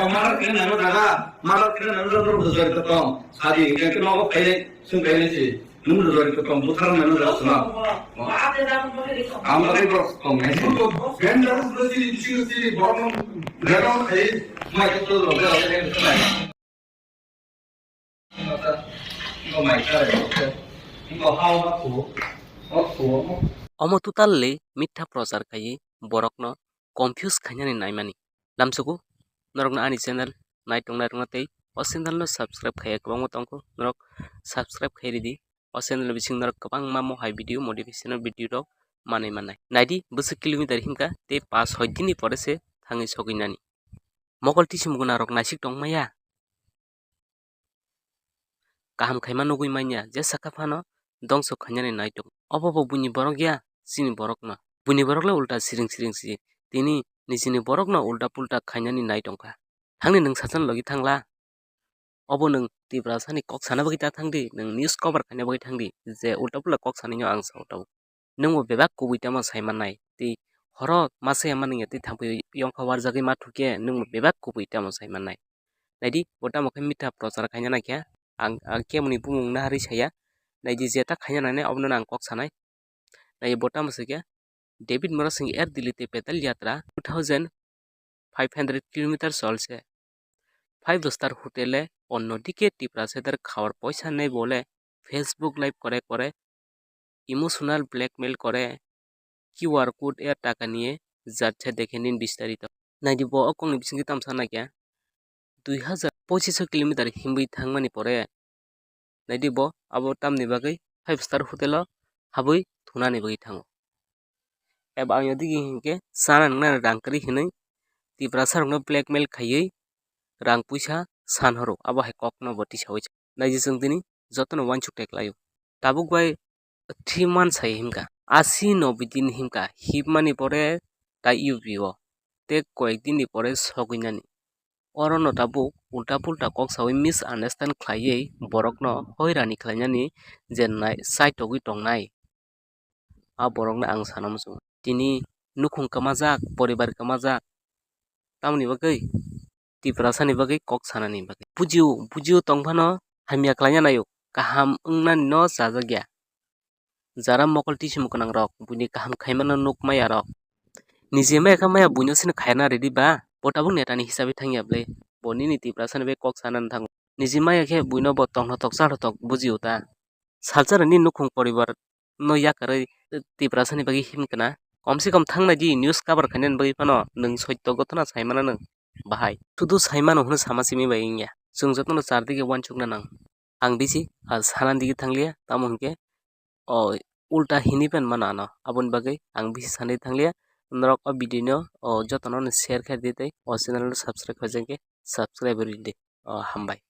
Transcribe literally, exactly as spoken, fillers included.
Mother kene nang jaga, mother kene nang jaga, norok jori to tong. Sadi, kene nogo khaile, sung khaile si. Nung jori to tong, buthar nang jaga suna. Ang lagi bro, tong nai. Ben jaru bro si, si, si, bro, ben khai, mai to lo, ben khai. Omo totally mitha prochar khaiwi borokno confuse khainani naimani. Lamsuku norokno ani channel nai tongnai rokno tei o channel no subscribe khaiya kwbangma tongkho, norok subscribe khai ridi. O channel ni bising norok kwbangma mohai video, motivational video rok manwi mannai. Naidi bwswk kilometer himkha tei pas hoi dini pore se thangwi sogwi nani. Mokol tisi mukuna rok naisik tongmaya. Kaham khaima nugwi manya, je saka phano dongso khainani naitok. Obo bo buini borok ya, chini borok no. Buini borok le ulta siring siring si. Tini nijini borok no ulta pulta khainani nai tongkha. Thangni nwng sachal logi thangla. Obo nwng Tiprasani kok sana bagwi ta thangdi, nwng news cover khaina bagwi thangdi, je ulta pulta kok sanino ang sao tabuk. Nwngbo bebak kubui tamo sai mannai. Tei horo masa ya manwngya tei thangpui yongkha warjagwi ma thukya nwngbo bebak kubui tamo sai mannai. Naidi bo tamo khe mitha prochar khaina naikha. Ang, ang kemoni bumung naharwi saya. Naidi jeta khaina nanai obono ang kok sanai. Naidi bo tamo sakya David Murasing er Delhi te pedal yatra two thousand five hundred kilometer cholse. Five star hotel e onno dike Tiprasa der khawar poisa nei bole Facebook live kore kore emotional blackmail kore, Q R code e taka niye jat se dekhe nin bistarito. Naidi bo o kokni bisingtwi tamo sana khe dui hazar pochiso kilometer himwi thangmani pore naidi bo abo tamni bagwi five star hotel o habwi thunani bagwi thango. Eba ang yodigi hinkhe chana nwngnani rang kwrwi hinwi Tiprasa rokno blackmail khaiwi rang puisa san horo, abo hai kokno bo tisawi naidi chwng tini jotono uansuk teklaio. Tabuk bai three months hai himkha, asi noboi din himkha, himani pore tai U P o tei koyek din ni pore sogwi nani. Oro no tabuk ulta pulta kok sawi misunderstand khlaiwi borokno hoirani khlainani je nai chaitogwi tongnai. A borokno ang sana muchungo. Tini nukhung kwmajak, poribar kwmajak. Tamoni bagwi Tiprasani bagwi kok sanani bagwi. Bujio, bujio tongphano hamya khlaina naio. Kaham wngnani no chajakya. Jara mokol tisi muknang rok, buini kaham khaimano nuk maya rok. Niji maya khe maya buino sini khaina ready ba? Bo tabuk netani hisabe thangya bwle. Bo nini Tiprasani bagwi kok sanani thango. Niji maya khe buino bo tongthotok chathotok bujio ta. Salsa rani nukhung poribar no yakarwi Tiprasani bagwi himkha na. Komse kom thangnaidi news cover khainani bagwi phano nwng soito gotona saimano nwng bahai. Sudu saimano hwnwi sama simi bai wngya. Chwng jotono char dige uansukna nang. Ang bisi a sana dige thangliya, tamo hwnkhe o ulta hini pen mano ano. Aboni bagwi ang bisi sanwi thangliya. Norok o video no o jotono share khe di tei o channel no subscribe khaijak khe subscribe rwdi. O hambai.